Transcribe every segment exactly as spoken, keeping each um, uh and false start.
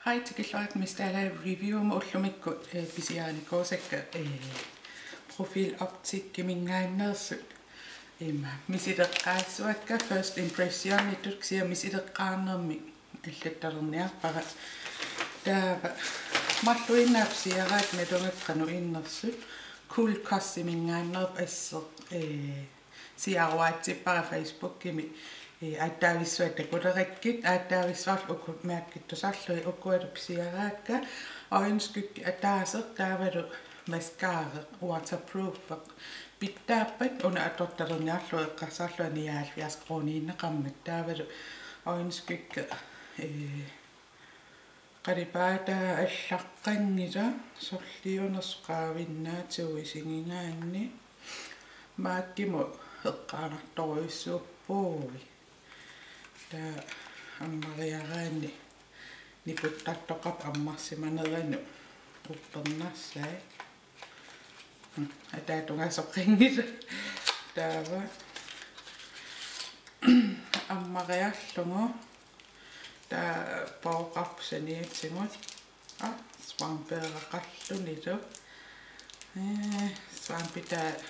Ai, tikilluarit Miss Dalager Reviewmut. Ullumikkut, eh, pisiarinikuusakka, eh, Profil Optikimingaanneersut. Ima misileqqaassuakka, first impressionitut kisianni misileqqaarnermik allattarniarpara. Taava marluinnaat pisiaraakka nalunngikkannut innersut. Cool Cosiminngaanneerpoq asseq, eh, siaruaatsippara Facebookimi, eh, aatsaavissuaq takulerakkit, aatsaavissuarlu uku mærkittusarlugit, ukua pisiaraakka. Øjenskygge ataaseq taavalu mascara waterproof. Pitsaappat una atortalerniarlugu eqqarsarlunga nioghalvfjerds kroniinneqarmat, taavalu øjenskygge, eh, qalipaataa allaqqanngilaq, sorliunersoq qaavinnaatigut isigigaanni. MAC-imut eqqaanartorujussuupput. Taava ammariaraanni niputtartoqarpoq ammarsimaneranut uppernarsai. Hmm, ataatungasoqanngilaq. Taava ammariarlugu. Taava pooqarpoq saniatigut. Aa, svampeeraqarlunilu. Eh, svampi taava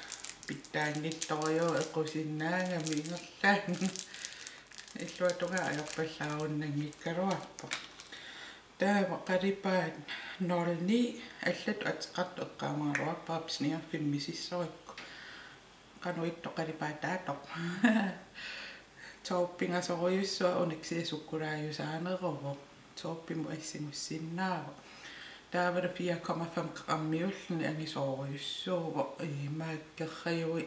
pitsaanngitsorujuuvoq equsinnaagami ingerlaannaq. Illuatungaa ajorpallaarunnanngikkaluarpoq. Taava qalipaat nul ni, allatut ateqartoq eqqaamagaluarpara pisiniarfimmi misissorikku. Qanoq ittoq qalipaataatoq. Taupingasorujussuaq, una kisianni sukkulaajusaaneruvoq. Taupimut assigussinnaavoq. Taavalu fire komma fem grammiulluni angisoorujussuuvoq. Ii, MAC-erajui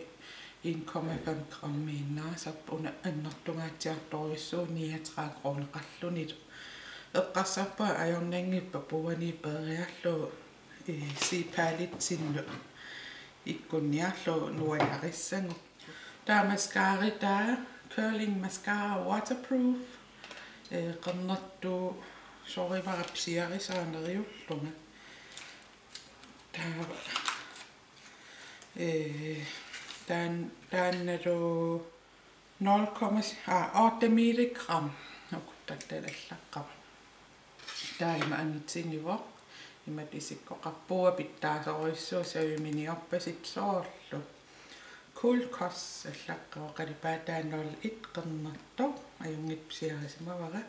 en komma fem grammiinnaasarpoq, una annertungaatsiartorujussuuvoq niogtredive kroneqarlunilu. Eqqarsarpunga ajornanngippat puuani peeriarlugu, ii, Z-Palettesinnut ikkunniarlugu nuannarissagukkit. Taava mascara taava Curling Mascara Waterproof. Eh, qernertuusorivara pisiarisaanerullunga. Taava, eh, taan-, taannalu nul komma, aa, otte milligram. Ukuttattal allaqqavoq. Taava ima angitigivoq. Imatut isikkoqarpoq, pitsaasorujussuuvoq, saviminiorpasippoq soorlu. Cool Cos allaqqavoq, qalipaataa nul et qernertoq. Ajunngitsoq pisiarisimavara.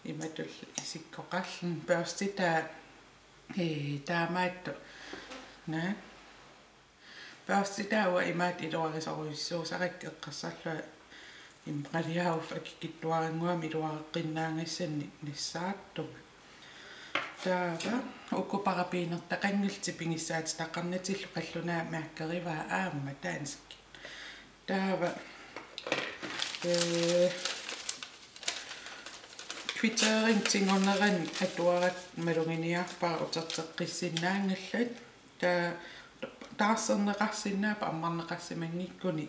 Imatut isikkoqarluni. Børsti taava, ee, taamaattoq. Naa. Børsti taava imaattoq iluarisorujussuusarakkit eqqarsarlunga imqaliauf akikitsuarannguamik iluareqqinnaagassannik nassaartunga. Taava uku parabenertaqanngillat, pigissaatitaqarnatillu, qallunaat mærkerivaa aamma danskit. Taava, ee, kvittering tigonerani atuarakku maluginiarpara uterteqqissinnaanngallat. Taava taarserneqarsinnaapput ammarneqarsimanngikkuni,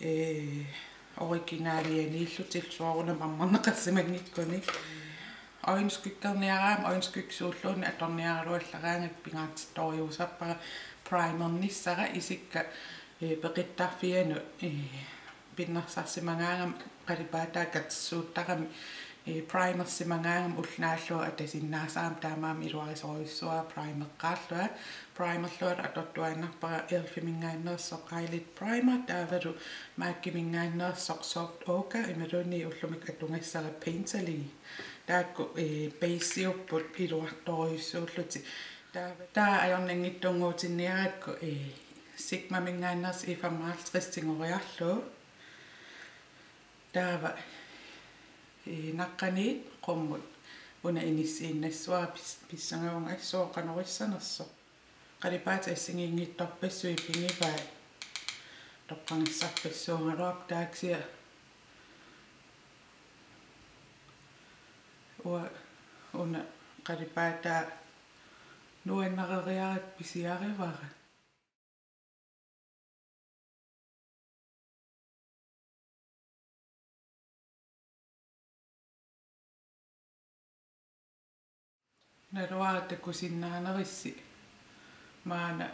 ee, originalianiillutillu soorunami ammarneqarsimanngikkuni. Øjenskyggerniaraangama øjenskygge suulluunniit atorniaraluallaraangakkit pingaartittorujussuusarpara primernissara, isikka, ee, peqittarfianut, ee, pinnersarsimagaangama qalipaataa katersuuttarami, ee, primersimagaangama ulloq naallugu atasinnaasarami, taamaammat iluarisorujussuara primeqqaarlunga. Primerlungalu atortuaannarpara elf-iminngaanneersoq Eyelid Primer, taavalu MAC-iminngaanneersoq Soft Ochre, imaluunniit ullumikkut atugassara Painterly. Taakku, ee, baseupput iluartorujussuullutik. Taava, taava ajornanngitsunnguutinniarakku, ee, Sigmaminngaanneersoq E femoghalvtreds tigoriarlugu. Taava, ee, naqqaniit qummut una inissiinnassavara, pis-, pissangavunga assut qanoq issanersoq. Qalipaatit assigiinngitsorpassuit pigivaat, toqqagassarpassuugaluarpoq, taava kisianni uanga una qalipaataa nuannareriarakku pisiarivara. Naluara takusinnaanerissi maanna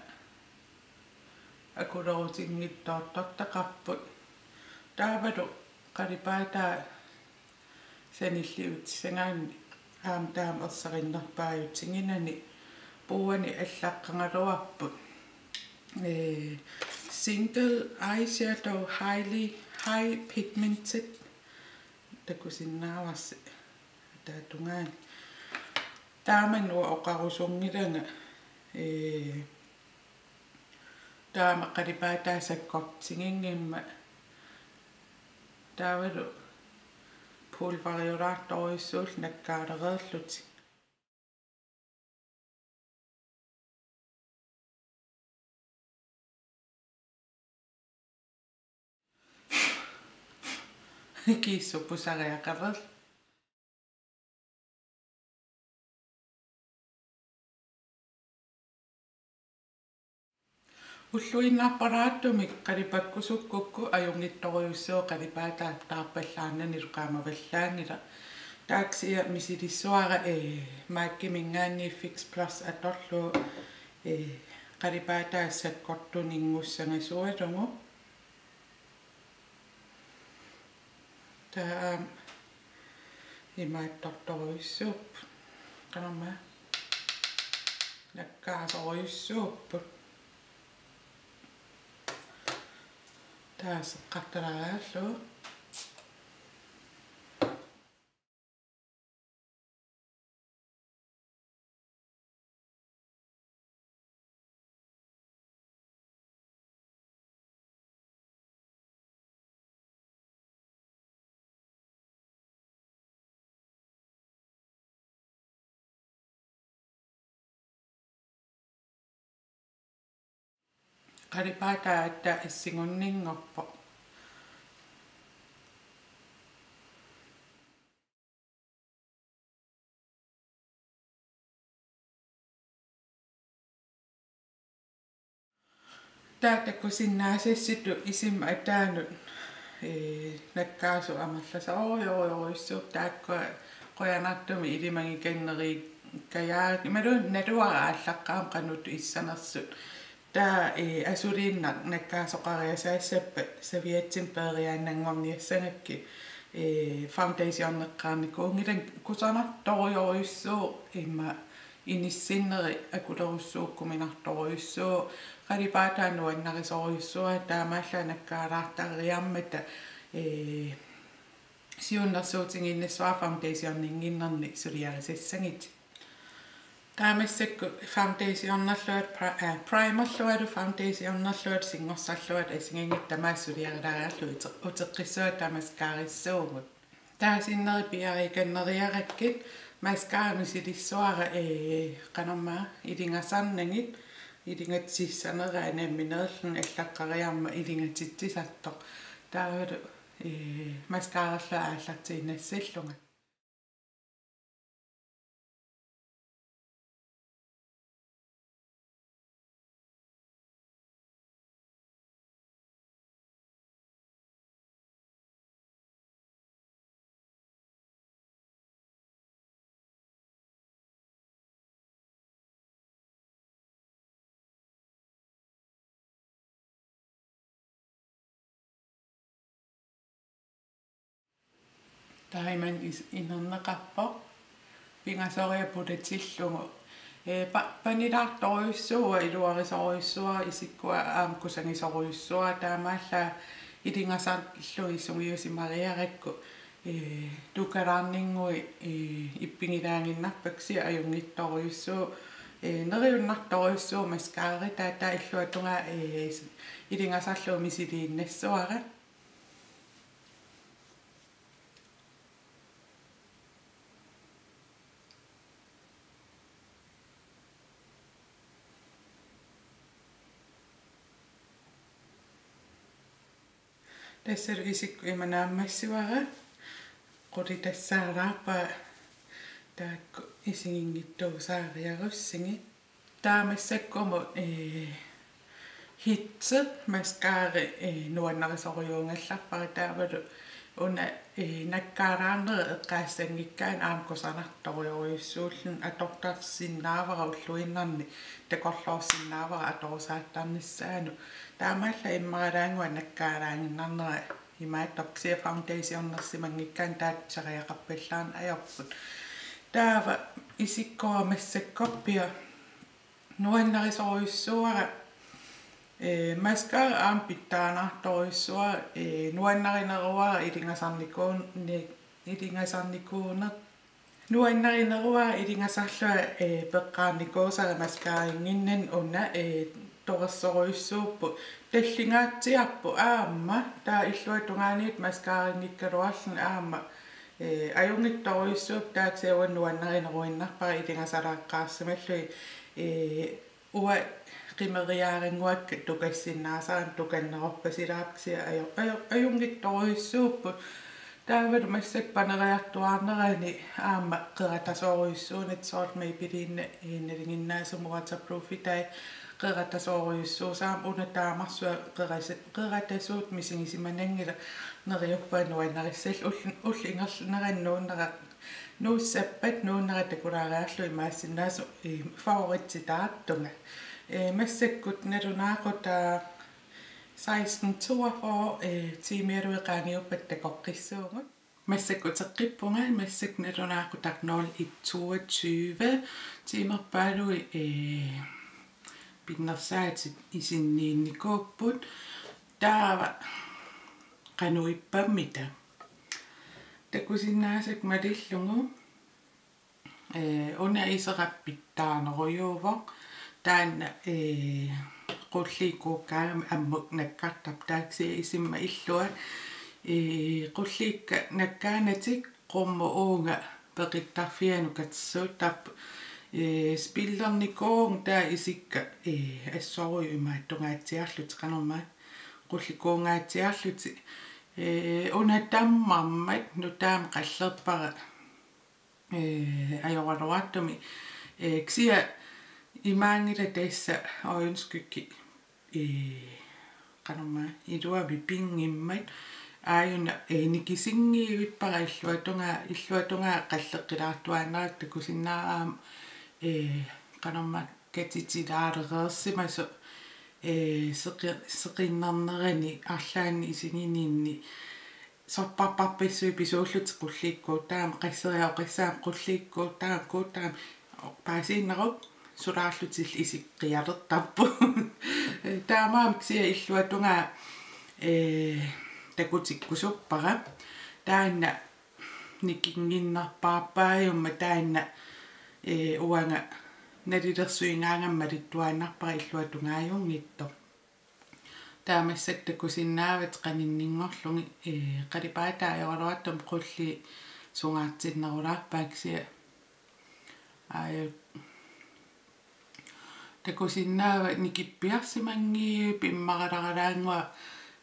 akulerutinngitsoortortaqarput. Taavalu qalipaataa sanilliutissagaanni Aamma taama ersarinnerpaajutiginani puuani allaqqagaluarput. Ee, single eyeshadow highly high pigmented. Takusinnaavarsi ataatungaani. Taamani uanga oqarusunngilanga, ee, taama qalipaataa sakkortiginngimmat. Taavalu pulveriulaartorujussuullutik nakkaalereerlutik. Kiissut pusariaqareerluni. Ulluinnarpalaartumik qalipakkusukkukku ajunngitsorujussuuvoq qalipaataa taarpallaarnanilu qaamavallaanngilaq. Taava kisianni misilissuara, ee, MAC-iminngaanniit Fix Plus atorlugu, ee, qalipaataa sakkortuninngussaasugalugu. Taava aamma imaattortorujussuupput. Qanormaa. Nakkaasorujussuupput. Taava seqqartalaariarlugu. Qalipaataa aatsaat assingunninngorpoq. Taava takusinnaasassitut isima ataanut, ee, nakkaasut amerlasoorujorujussuupput, taakkua qujanartumik ilimagikannerikkajaat, imaluunniit naluara aallaqqaammut qanoq issanersut. Taava, ee, asuliinnaq nakkaasoqariasaassappat serviettimik peeriaannanngorniassagakkit, ee, foundationeqqaarnikuunngilanga, kusanartorujorujussuuvoq, immaqa inissinneri akulerussuukkuminartorujussuuvoq, qalipaataa nuannarisorujussuuara, taamaallaat nakkaalaartariaammata, ee, siunnersuutigiinnassavara foundationinnginnerni suliarisassagitit. Taava massakkut foundationerluat pri-, aa, primerlualu foundationerluat singorsarluat assigiinngitsut tamaasa suliarilaariarlugit ute-, uteqqissuagut taava mascarassuugut. Taava sinneri piareekanneriarakkit mascara misilissuara, ee, qanormaa, ilingasarnagit, ilingatsissaneraa nammineerluni allaqqariarmat ilingatitsisartoq. Taavalu, ee, mascarallu aallartiinnassallunga. Taava imannak is-, inerneqarpoq. Pingasoriarlugu pulatillugu. Ee, pa-, panilaartorujussuuvoq, iluarisorujussuuara, isikkua aamma kusagisorujussuuara, taamaallaat ilingasarlugit sungiusimariarakku, ee, tukalaarninnguit, ee, ippigilaaginnarpakka, kisianni ajunngitsorujussuuvoq, ee, neriunnartorujussuuvoq mascarata, taava illuatungaa, ee, ilingasarlugu misiliinnassavara. Tassalu isikkoq ima naammassivara, qulitassaalaarpara, taakku isiginngitsuusaariarussigit. Taava massakkumut, ee, Hits mascara, ee, nuannarisorujuugallarpara, taavalu una, ee, nakkaalaarneri eqqaassanngikkaanni aamma kusanartorujorujussuulluni, atortarsinnaavara ulluinnarni, takorloorsinnaavara atorusaartarnissaanut. Taamaallaat immaralaannguaq nakkaalaaginnarnera imaattoq, kisianni foundationersimanngikkaanni taatsaariaqarpallaarneq ajorput. Taava isikkoq massakkorpiaq nuannarisorujussuuara, ee, mascara aamma pitsaanaartorujussuuara, ee, nuannarineruara ilingasarnikuun-, ni-, ilingasarnikuuneq. Nuannarineruara ilingasarlunga, ee, peqqaarnikuusara mascarannginnani una, ee, torersorujussuupput. Tallingaatsiarput aamma, taava illuatungaaniit mascaranngikkaluarluni aamma, ee, ajunngitsorujussuupput, taava kisianni uanga nuannarineruinnarpara ilingasalaaqqaarsimallugit, ee, uanga qimeriaarannguakka tukassinnaasarama tukannerorpasilaarpoq kisianni ajo-, ajo-, ajunngitsorujussuupput. Taavalu massakkut paneriartuaarnerani aamma qeratasoorujussuunatik soorlu Maybelline, ee, nalinginnaasumik waterproofitai qeratasoorujussuusarami, una taamarsuaq qerasi-, qeratasuut misigisimananngilaq, neriuppunga nuannarissallugu. Ull-, ullup ingerlanerani nuunnera-, nuussappat nuunnera takulaariarlugu imaassinnaavoq, ee, favorititaartunga. Ee, massakkut nalunaaqutaq seksten toogfyrre, ee, tiimialuit qaangiuppata takoqqissuugut. Massakkut uteqqippunga, massakkut nalunaaqutaq nul et toogtyve, tiimerpaaluit, ee, pinnersaatit isinniinnikuupput. Taava qanoq ippammita? Takusinnaasakka malillugu. Ee, una iseraq pitsaanerujuuvoq. Taanna, ee, qulliikkuukkaangami ammut nakkartarpoq, taava kisianni isima illua, ee, qulliikka nakkaanatik qummut uunga peqittarfianut katersuuttarput. Ee, spillernikuuvunga taava isikka, ee, assorujuk imaattungaatsiarlutik, qanormaa, qullikuungaatsiarlutik. Ee, una tammarmat nutaamik qallerpara, ee, ajoraluartumik. Ee, kisianni imaanngilaq tassa øjenskygge, ee, qanormaa, iluamik pinngimmat. Aajuna, ee, nikisinngivippara illuatungaa, illuatungaa qalleqqilaartuaannarlugu, takusinnaavat aamma, ee, qanormaa, katitilaalereersimasoq, ee, seqi-, seqinnernerani arlaanni isigininni sorpassuit pisuullutik qulliikkuutaamik, qasseriarlugu qassaam qulliikkuutaamik, kuutaamik, paasiinnaruk sulaarlutillu isikka qialertarput. Taamaammat kisianni illuatungaa, ee, takutikkusuppara. Taanna nikinnginnerpaarpaajummat taanna, ee, uanga nalilersuigaangama malittuaannarpara illuatungaajunngitsoq. Taava massakkut takusinnaavat qaninninngorlugit, ee, qalipaataa ajoraluartumik qulliit sungaartinnerulaarpaat kisianni. Aajuku takusinnaavat nikippiarsimanngilaq, pimmaralaralaannguaq,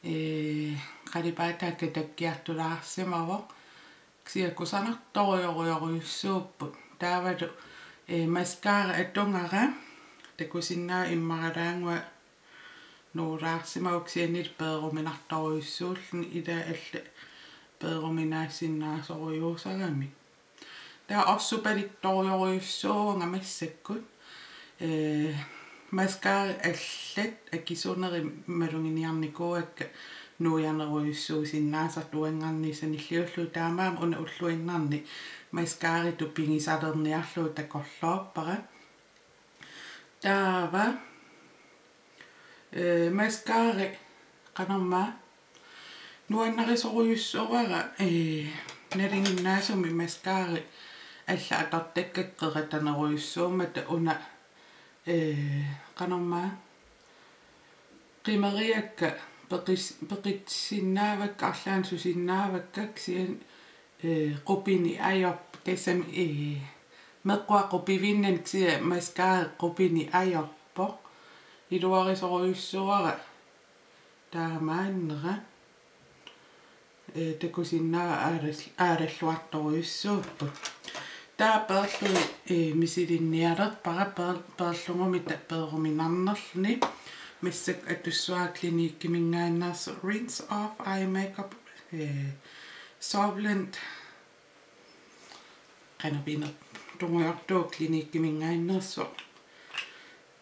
ee, qalipaataa katakkiartulaarsimavoq. Kisianni kusanartorujorujorujussuupput. Taavalu, ee, mascara atugara takusinnaavat immaralaannguaq nuulaarsimavoq, kisiannili peeruminartorujussuulluni, ilaa allat peeruminaassinnaasorujuusaramik. Taava orsupalittorujorujussuuvunga massakkut. Ee, mascarat allat akisunerit maluginiarnikuuakka nuianerujussuusinnaasartut uanngaanniit sanilliullugu, taamaammat una ulluinnarni mascaratut pigisalerniarlugu takorloorpara. Taava, ee, mascarat qanormaa nuannarisorujussuuara, ee, nalinginnaasumik mascarat allat atortakkakka qeratanerujussuummata, una, ee, qanormaa, qimeriakka peqis-, peqitsinnaavakka, arlaannik susinnaavakka, kisianni, ee, qupineq ajorpoq, tassami, ee, meqquat qupivinnani kisianni mascara qupineq ajorpoq. Iluarisorujussuuara taamaannera. Ee, takusinnaavat aaral-, aalalluartorujussuupput. Taava peerlugit, ee, misilinnialerpara, peer-, peerlugumita peeruminarnerluni. Massakkut atussavara Cliniqueminngaanneersoq Rinse Off Eye Makeup, ee, Sovereign, qanoq pinerpoq, tungujortoq Cliniqueminngaanneersoq.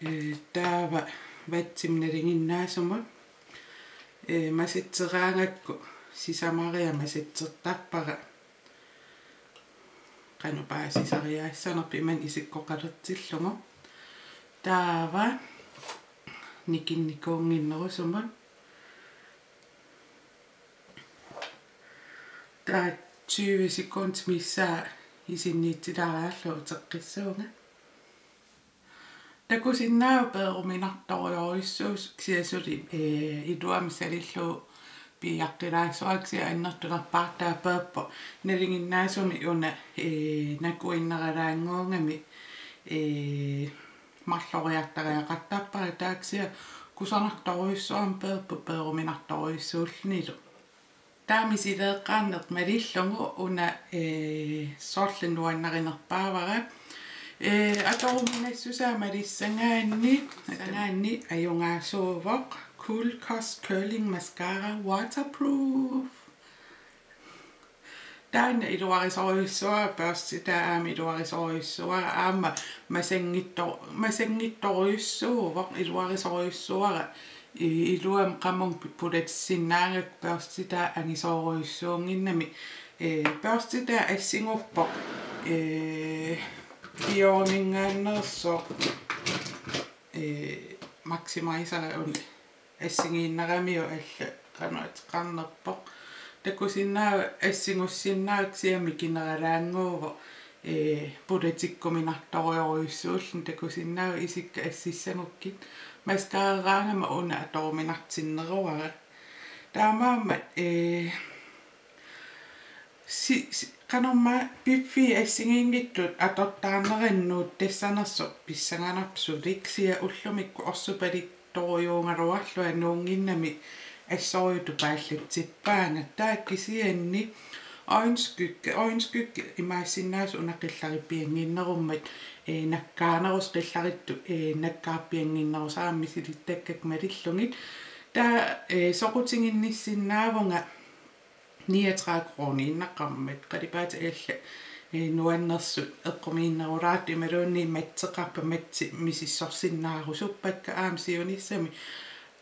Ee, taava vatsimik nalinginnaasumut, ee, masitseraangakku sisamariaq masitsertarpara. qanoq paasisariaassanerput imannak isikkoqalertillugu. Taava nikinnikuunnginnerusumut. Taava tyve sekundit missaa isinniittilaariarlugu uteqqissuunga. Takusinnaavat peeruminartorujussuusoq kisianni suli, ee, iluamik salillugu piiaqqilaassuara kisianni annertunerpaartaa peerpoq. Nalinginnaasumik una, ee, nakuinnaralaannguugami, ee, marloriartariaqartarpara, taava kisianni kusanartorujussuarmik peerpoq peeruminartorujussuullunilu. Taava misileeqqaarneq malillugu una, ee, sorleq nuannarinerpaavara. Ee, atoruminassusaa malissagaanni, sagaanni ajugaasuuvoq Cool Cos Curling Mascara Waterproof. Taanna iluarisorujussuara, børstitaa aamma iluarisorujussuara, aamma masanngitto-, masanngittorujussuuvoq, iluarisorujussuara. I-, iluamik qamunga pi-, pulatissinnaagakku børstitaa angisoorujussuunnginnami. Ee, børstitaa assiguppoq, ee, Diorimingaanneersoq, ee, Maximizer una assigiinnaramiuk, alla qanoq ateqarnerpoq. Takusinnaavat assigussinnaagakku kisianni mikineralaannguuvoq, ee, pulatikkuminartorujorujussuulluni, takusinnaavat isikka assissagukkit. Mascararaangama una atoruminartinneruara. Taamaammat, ee, si-, si-, qanormaa piffissaq assigiinngitsut atortaarnerannut tassanersoq pissanganarpoq suli, kisianni ullumikkut orsupalik torujuugaluarlunga nuunnginnami assorujussuaq tupaallatsippaanga. Taava kisianni øjenskygge, øjenskygge imaassinnaasoq una qillarippiannginnerummat, ee, nakkaanerusoq, qillarittoq, ee, nakkaarpiannginnerusarami misilittakkakka malillugit. Taava, ee, soqutiginnissinnaavunga niogtredive krooniinnaqarmat, qalipaatit allat, ee, nuannersut eqqumiinnerulaartut imaluunniit matteqarpat, mattit misissorsinnaarusuppakka aamma siunissami.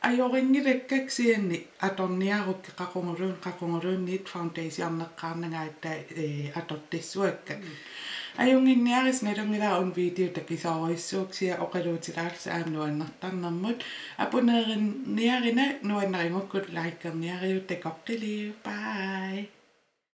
Ajorinngilakka kisianni atorniarukkit qaquguluun-, qaquguluunniit foundationeqqaarnanga aatsaat, ee, atortassuakka. Ajunnginniarisi, nalunngilara una video takisoorujussuuvoq, kisianni oqaluutilaarlusi aamma nuannertarnermut. Abonnererniarina, nuannarigukkit likerniariuk, takoqqiliuk. Bye.